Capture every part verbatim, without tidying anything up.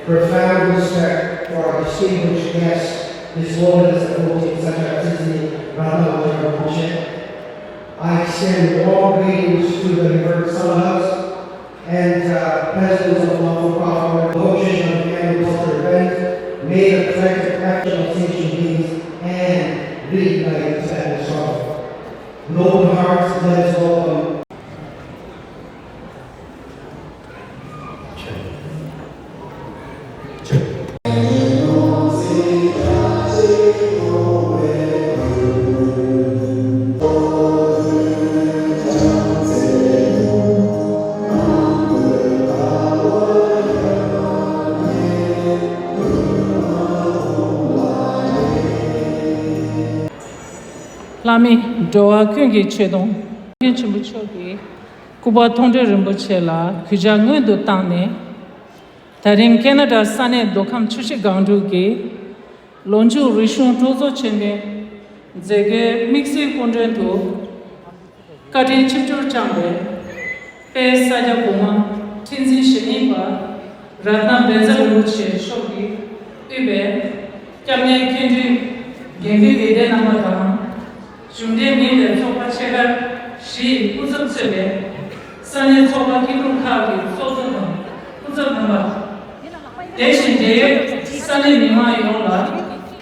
Profound respect for our distinguished guests, His Holiness the fourteenth Sakyamuni Ratnavajra Rinpoche. I extend warm greetings to the Reverend Sangha and uh, presidents of non-for-profit organizations of the annual culture event. May the collective action of sentient beings and reignite the Tibetan struggle. With open hearts, let us welcome. བླ་མེད་འགྲོ་བ་ཀུན་གྱི་ཆོས་དང་། མཁན་ཆེན་པོ་མཆོག་གིས་སྐུ་པར་མཐོང་གྲོལ་རིན་པོ་ཆེ་ལ་གུས་ཕྱག་སྔོན་དུ་བཏང་ནས། ད་རིང་ཁེ་ན་ཌ་ས་གནས་མདོ་ཁམས་ཆུ་བཞི་སྒང་དྲུག་གི་ལོ་མཇུག་རིག་གཞུང་གྲོགས་ཚོགས་ཆེན་མོའི་མཛད་སྒོའི་དམིགས་བསལ་སྐུ་མགྲོན་དུ། བཀའ་དྲིན་ཆིབས་བསྒྱུར་བསྐྱངས་པའི་དཔལ་ས་སྐྱ་གོང་མ་ཁྲི་འཛིན་ཞེ་གཉིས་པ་རཏྣ་བཛྲ་རིན་པོ་ཆེ་མཆོག་གིས་དབུས་པའི་སྐྱབས་གནས་མཁན་སྤྲུལ་དགེ་འདུན་ཡོན་ཏན་རྣམ་པ་དང་། གཞུང་འབྲེལ་མིན་པའི་ཚོགས་པ་ཆེ་ཁག་བཞིའི་སྐུ་ཚབ་གཙོས་པའི་ས་གནས་ཚོགས་པ་སྐྱིད་སྡུག་ཁག་གི་ཚོགས་གཙོ་དང་སྐུ་ཚབ་རྣམ་པ། དེ་བཞིན་འབྲེལ་ཡོད་ས་གནས་མི་མང་ཡོངས་ལ་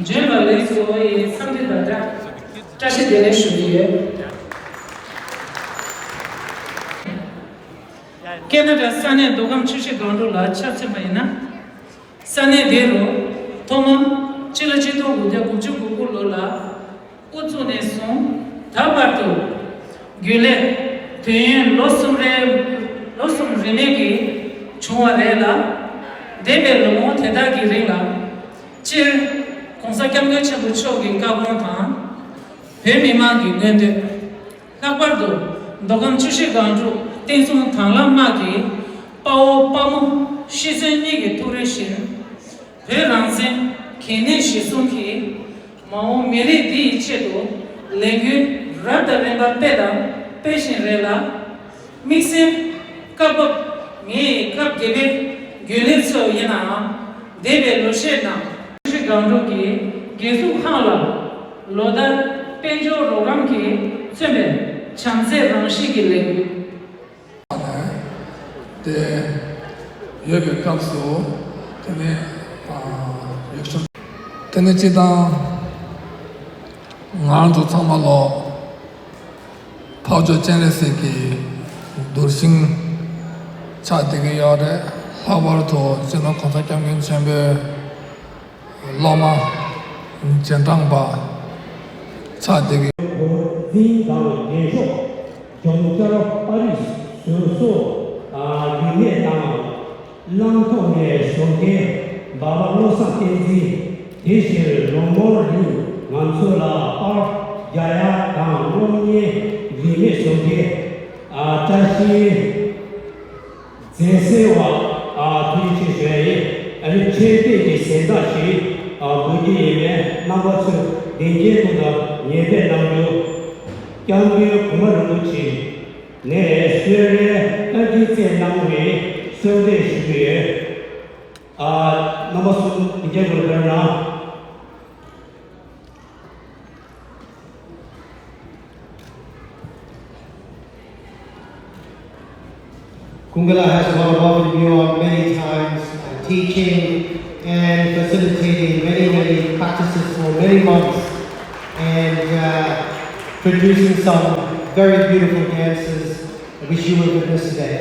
འབྱོན་པ་ལེགས་སོ་ཡི་འཚམས་འདྲི་དང་སྦྲགས་བཀྲ་ཤིས་བདེ་ལེགས་ཞུ་གི་ཡོད། ཁེ་ན་ཌ་ས་གནས་མདོ་ཁམས་ཆུ་བཞི་སྒང་དྲུག་ལ་ཆ་མཚོན་པ་ཡིན་ན། ས་གནས་དེ་རུ་ཐོག་མར་སྤྱི་ལོ་ཆིག་སྟོང་དགུ་བརྒྱ་དགུ་བཅུ་གོ་དགུ་ལོ་ལ་དབུ་བཙུགས་ནས་བཟུང་ད་བར་དུ་རྒྱུན་ལས་དུས་ཡུན་ལོ་གསུམ་རེ་ལོ་གསུམ་རིན་མེད་ཀྱིས་བྱུང་བ་རེད་ལ། འདས་པའི་ལོ་ངོ་དེ་དག་གི་རིང་ལ་སྤྱིར་༸གོང་ས་༸སྐྱབས་མགོན་ཆེན་པོ་མཆོག་གི་བཀའ་དགོངས་དང་། བོད་མི་མང་གི་མངོན་འདོད། ལྷག་པར་དུ་མདོ་ཁམས་ཆུ་བཞི་སྒང་དྲུག་བསྟན་སྲུང་དྭང་བླངས་དམག་གི་དཔའ་བོ་དཔའ་མོ་ཤི་གསོན་གཉིས་ཀྱི་ཐུགས་རེ་བཞིན། བོད་རང་བཙན་གལ་གནད་གཞིར་བཟུང་གིས་མ་འོངས་མི་རིགས་འདི་ཡི་ཆེད་དུ་ལས་འགུལ་རབ་དང་རིམ་པ་སྤེལ་དང་སྤེལ་བཞིན་རེད་ལ། དམིགས་བསལ་སྐབས་བབ་ངེད་ཀྱི་སྐབས་བརྒྱད་པའི་རྒྱུན་ལས་ཚོ་ཡིན་ནའང་འདས་པའི་ལོ་ཤས་ནང་ཆུ་བཞི་སྒང་དྲུག་གི་རྒྱལ་གཟུགས་ཁང་ལ་ལོ་ལྟར་དཔལ་འབྱོར་རོགས་རམ་གྱིས་མཚོན་པའི་བྱམས་བརྩེ་རང་བཞིན་གྱི་ལས་འགུལ། དེ་ཡོད་པའི་སྐབས་སུ་དེ་ནས་ཡིག་ཆུང་། དེ་ནས་སྤྱི་བཏང་ང་རང་ཚོ་ཚང་མ་ལོ། འཕགས་མཆོག་སྤྱན་རས་གཟིགས་ཀྱི་གདུལ་ཞིང་ཆགས་བསྡད་ཀྱི་ཡོད་རེད། ལྷག་པར་དུ་སྤྱི་ནོར་༸གོང་ས་༸སྐྱབས་མགོན་ཆེན་པོའི་སློབ་མ་རྗེས་འབྲང་པ་ཆགས་བསྡད་ཀྱི། འཛིན་དང་རྒྱན་ཤོག་ཇོ་ཅཱར་པ་རི་ཟུར་བཟོ་རིག་གནས་དང་། གླང་ཐོག་ནས་བཟོ་མཁན་འབའ་པ་བློ་བཟང་བསྟན་འཛིན། དེ་ཕྱིར་ལོ་ངོར་རིང་ང་ཚོ་ལ་པར་རྒྱག་ཡག་དང་གློག་བརྙན་རིན་མེད་བཟོ་མཁན། ཨ། བཀྲ་ཤིས་མཛེས་སེ་བ། ཨ། ཐུགས་རྗེ་ཆེ་ཞུ་ཡ་ཡིན། ཨ་ནི་འཕྲེད་དེབ་ཀྱི་གཟེངས་རྟགས་ཤིག་ཨ། འབུལ་གྱི་ཡིན་པས་རྣམ་པ་ཚོས་བདེ་སྐྱིད་ཐོག་ཏུ་ཉེས་པའི་གནང་རྒྱུ། སྐྱབས་མགོན་གོང་མ་རིན་པོ་ཆེ་ནས་གསོལ་རས་བཀའ་དྲིན་བསྩལ་གནང་བའི་གསོལ་འདེབས་ཞུ་རྒྱུ་ཡོད། ཨ། རྣམ་པ་ཚོ་འདི་གའི་སྐོར་དཔེར་ན། Kumbela has gone above and beyond many times, uh, teaching and facilitating many, many practices for many months and uh, producing some very beautiful dances which you will witness today.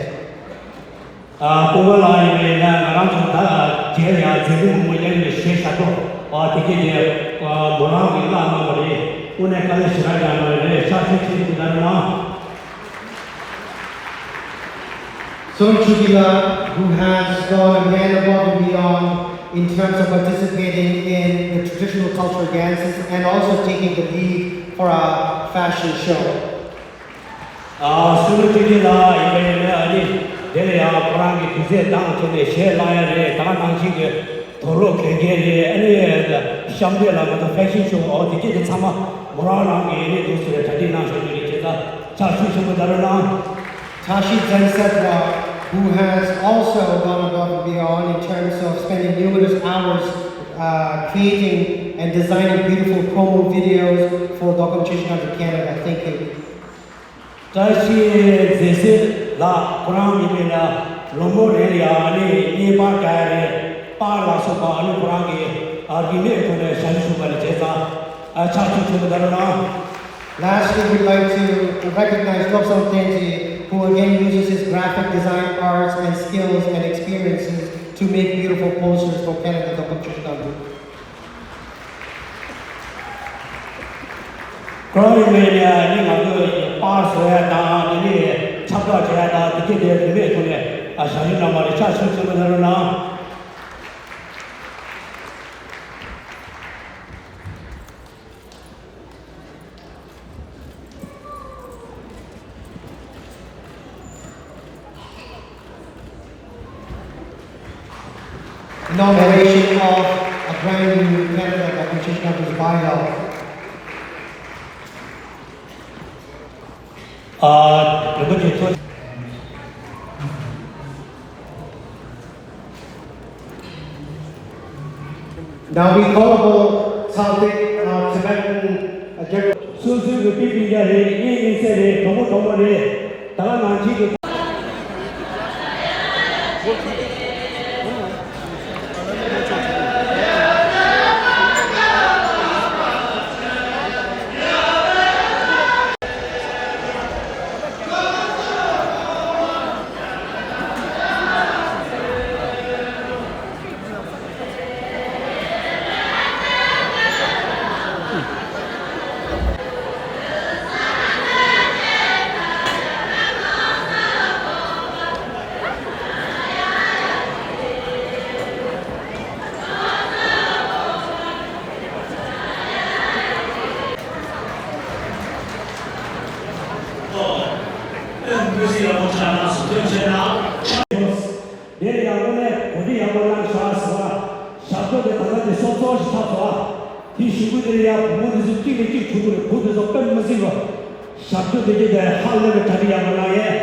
ཨ། སྐུ་ངོ་ལགས་ཡིན་པས་ན་ང་རང་ཚོ་ད་རྗེས་ལ་ཡང་མཛད་རིམ་མང་པོ་གཉེར་བའི་གཞས་ཤ་སྟག་ཨ། དེ་གས་དེ་ཨ། མོ་རང་གིས་བཀླགས་གནང་བ་རེད། དངོས་གནས་དཀའ་ལས་ཞེ་དྲག་རྒྱག་གནང་བ་རེད། ཕྱག་འཚལ་ཆེད་དུ་ད་རེ་མ། Sohn Chokila, who has gone ahead above and beyond in terms of participating in the traditional cultural dances and also taking the lead for our fashion show. ཨ། སུ་ལུ་ཅུ་ཅི་ལགས་ཡིན་པས་ན། ཨ་ནི་དེ་ལ་ཡང་ཁོ་རང་གི་དུས་ཚོད་བཏང་བྱས་ནས་གཞས་བླངས་ཡ་རེད། ད་ནང་བཞིན་གྱི་དུག་ལོག་གྱོན་མཁན་རེད། ཨ་ནི་གཤམ་འདི་ལ་ང་ཚོ་ཕེ་ཤན་ཤོ་ཨོ་དེ་གྱད་དེ་ཚང་མ་མོ་རང་རང་གི་ཡིན་ནི་འདུག་ཟེར་བའི་གྲ་སྒྲིག་གནང་བཞག་རྒྱུ་རེད། བྱས་ཙང་ཕྱག་ཤུགས་ཆེན་པོ་ད་རེ་གནང་། བཀྲ་ཤིས་བཙན་གསལ་བ། who has also gone above and beyond in terms of spending numerous hours uh, creating and designing beautiful promo videos for Dokam Chishiganda Canada. Thank you. བཀྲ་ཤིས་མཛེས་སེ་ལགས། ཁོ་རང་ཡིན་པས་ན་ལོ་མོ་རེ་ལ་ཡང་ཨ་ནི་བརྙན་པར་རྒྱག་ཡ་རེད། པར་ལ་སོགས་པ་ཨ་ནི་ཁོ་རང་གི་ཨ་རིན་མེད་ཐོག་ནས་ཞབས་ཞུ་བ་ལ་བྱས་ཙང་ཨ་ཕྱག་ཕྱིད་ཆེན་པོ་གནང་རོགས་གནང་། Lastly, we'd like to recognize Lobsang Tenji, who again uses his graphic design arts and skills and experiences to make beautiful posters for Canada Dokam Chishiganda. ཁོ་རང་ཡིན་པས་ནས་ནི་ང་ཚོས་པར་བཟོ་ཡ་དང་དེ་ནས་ཁྱབ་བསྒྲགས་བྱེད་ཡ་དང་དེ་གས་དེ་རིན་མེད་ཐོག་ནས་ཞབས་ཞུ་གནང་བ་རེད། ཕྱག་ཕྱིད་ཆེན་པོ་གནང་རོགས་གནང་། Inauguration of a brand new Canada Baptist Church Campus bylaw. ཨ། རིན་པོ་ཆེ་མཐོ། Now we call upon South, uh, Tibetan, uh, General. སོ་སོའི་གི་པི་པི་ཡ་རེད། ཨིན་ཨིན་སེ་རེད། གྲོགས་པོ་གྲོགས་མོ་རེད། ད་ག་ནང་བཞིན་གྱི། དེ་ཡང་དངོས་གནས་གོ་སྒྲིག་ཡག་པོ་གནང་ཤག་ཟེར་བ། ཞབས་ཏོག་དེ་ད་ལྟ་དེ་སོབ་སོབ་ཞིག་ཆགས་སོང་ཨ། དེ་གཞུག་གུ་དེ་ཡང་བུ་མོ་དེ་ཚོ་གཅིག་ནས་གཅིག་གྲུང་གི་རེད། བུ་དེ་ཚོ་དཔེ་མི་སྲིད་པ། ཞབས་ཏོག་དེ་གྱད་དེ་ཧ་ལས་པའི་གྲ་སྒྲིག་ཡག་པོ་གནང་ཡས།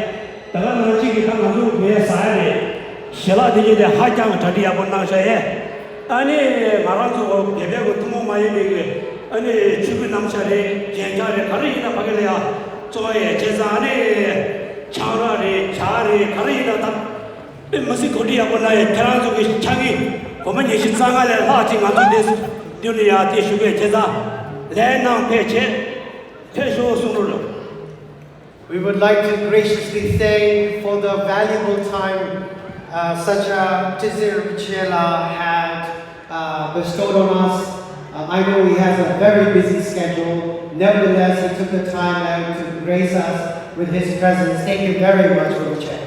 ད་ག་ནང་བཞིན་གྱི་ད་ང་ཚོ་ངའི་ཟ་ཡ་རེད། ཞལ་ལག་དེ་གྱད་དེ་ཧ་ཅང་གྲ་སྒྲིག་ཡག་པོ་གནང་ཤག་ཡས། ཨ་ནི་ང་རང་ཚོ་བོད་པའི་གི་ཐུན་མོང་མ་ཡིན་པའི་གི་ཨ་ནི་ཆོས་གོས་སྣམ་ཤ་རེད། རྒྱན་ཆ་རེད། ག་རེ་ཡིན་ན་ཕ་གི་ལ་ཡ་བཙོང་ཡས་བྱས་ཙང་། ཨ་ནི་ཆང་རག་རེད། ཇ་རེད། ག་རེ་ཡིན་ན་ད་དཔེ་མི་སྲིད་གོ་སྒྲིག་ཡག་པོ་གནང་ཡས། ཁྱེད་རང་ཚོ་གི་ཕྱག་གི་སྒོར་མོ་ཉི་ཤུ་རྩ་ལྔ་ལས་ལྷག་ཅིག་ང་ཚོ་འདི་བསྡུས་ནས་ཡ་དེ་ཞུ་གི་བྱས་ཙང་། ལས་གནང་ཕལ་ཆེར་ཕེབས་ཤོག་གསུང་རོགས། We would like to graciously thank for the valuable time, uh, Sacha Tizir Chela had, uh, bestowed on us. Uh, I know he has a very busy schedule. Nevertheless, he took the time out to grace us with his presence. Thank you very much, Rinpoche.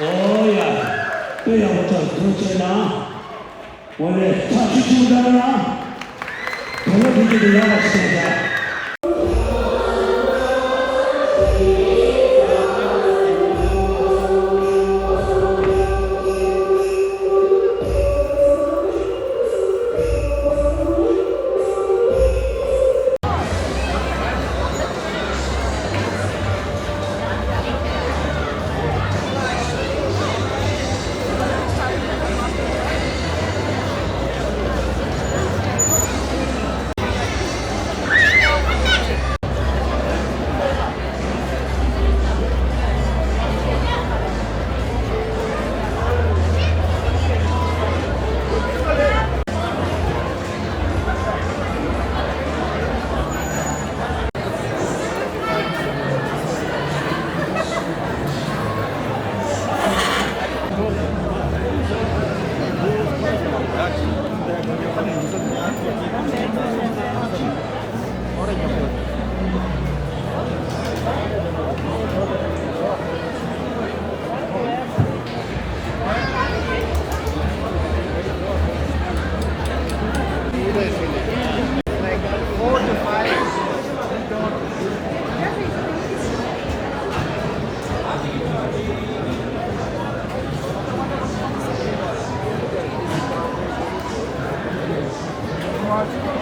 ཨོ་ཡ། དཔེ་ཡག་པོ་ཐོག་ཐུགས་རྗེ་གནང་། འོ་ལེ། ཐག་ཆོད་ཆུང་དང་ལ། དོ་ལོ་དེ་གྱིས་དེ་ཡག་པ་ཞིག་བྱས་བྱས།